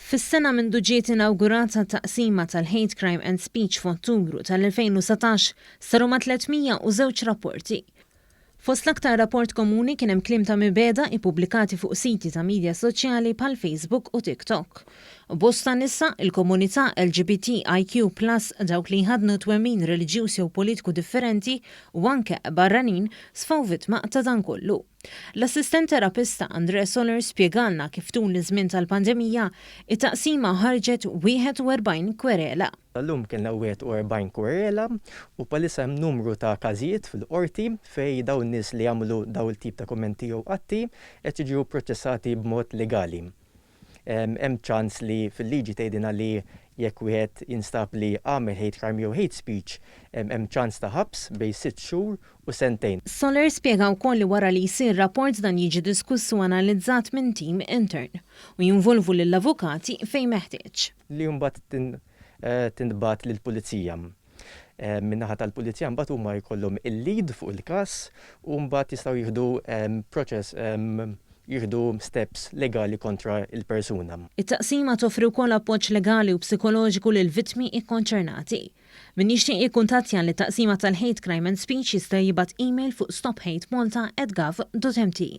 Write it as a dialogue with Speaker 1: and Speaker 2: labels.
Speaker 1: Fis-sena mindu ġiet inawgurata t-taqsima tal-Hate Crime and Speech f'Ottubru tal-2019, saru mat-302 rapporti. Fost l-aktar rapport komuni kien hemm kliem ta' mibegħda ippubblikati fuq siti ta' midja soċjali bħal Facebook u TikTok. Bosta nisa, il-komunità LGBTIQ plus, dawk li jħaddnu twemmin reliġjuż jew politiku differenti u anke barranin sfaw vittma ta' dan kollu. L-assistent terapista André Soler spjegalna kif tul iż-żmien tal-pandemija, it-taqsima ħarġet 41 kwerela.
Speaker 2: Sal-lum kellna 41 kwerela u bħalissa hemm numru ta' każijiet fil-Qorti fejn dawn in-nies li għamlu dawn il-tip ta' kummenti jew atti qed jiġu pproċessati b'mod legali. Hemm ċans li fil-liġi tgħidilna li jekk wieħed jinstab li għamel hate crime jew hate speech hemm ċans ta' ħabs bejn sitt xhur u sentejn.
Speaker 1: Soler spjega wkoll li wara li jsir rapport dan jiġi diskuss u analizzat minn tim intern u jinvolvu lill-avukati fejn meħtieġ.
Speaker 2: Li mbagħad tintbagħat lill-pulizija. Min-naħa tal-pulizija mbagħad huma jkollhom il-lead fuq il-każ u mbagħad jistgħu jieħdu proċess jieħdu steps legali kontra l-persuna.
Speaker 1: It-taqsima toffri wkoll appoġġ legali u psikoloġiku lill-vittmi kkonċernati. Min jixtieq jikkuntattja lit-taqsima tal-Hate Crime and Speech jista' jibgħat email fuq stophatemalta@gov.mt.